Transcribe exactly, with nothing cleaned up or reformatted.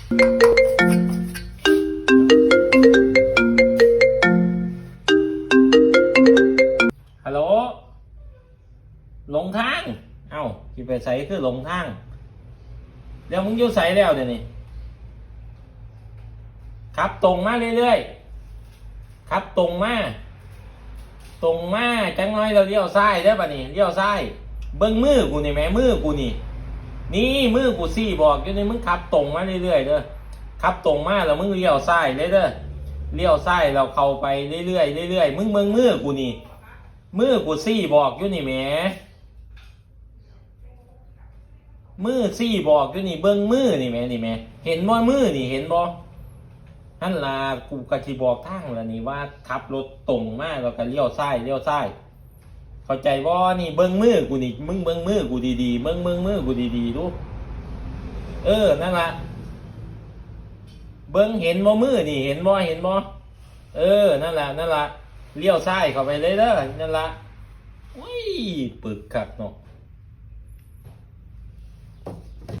ฮัลโหล หลงทาง เอ้า สิไปไสคือหลงทาง แล้วมึงอยู่ไสแล้วเดี๋ยวนี้ ขับตรงมาเรื่อยๆ ขับตรงมา ตรงมาจังน้อยแล้วเลี้ยวซ้ายเด้อบัดนี้ เลี้ยวซ้าย เบิ่งมือกูนี่แหม มือกูนี่ นี่มือกูชี้บอกอยู่นี่ มึงขับตรงมาเรื่อยๆเด้อ ขับตรงมาแล้วมึงเลี้ยวซ้ายเลยเด้อ เลี้ยวซ้ายแล้วเข้าไปเรื่อยๆเรื่อยๆ มึงเบิ่งมือกูนี่ มือกูชี้บอกอยู่นี่แหม มือชี้บอกอยู่นี่ เบิ่งมือนี่แหม นี่แหม เห็นบ่ มือนี่ เห็นบ่ หั่นล่ะ กูก็สิบอกทางล่ะนี่ ว่าขับรถตรงมาแล้วก็เลี้ยวซ้าย เลี้ยวซ้าย เข้าใจบ่ นี่เบิ่งมือกูนี่ มึงเบิ่งมือกูดีๆ เบิ่ง เบิ่งมือกูดีๆดู เออ นั่นล่ะ เบิ่ง เห็นบ่ มือนี่ เห็นบ่ เห็นบ่ เออ นั่นล่ะ นั่นล่ะ เลี้ยวซ้ายเข้าไปเลยเด้อ นั่นล่ะ อุ้ย ปึกคักเนาะ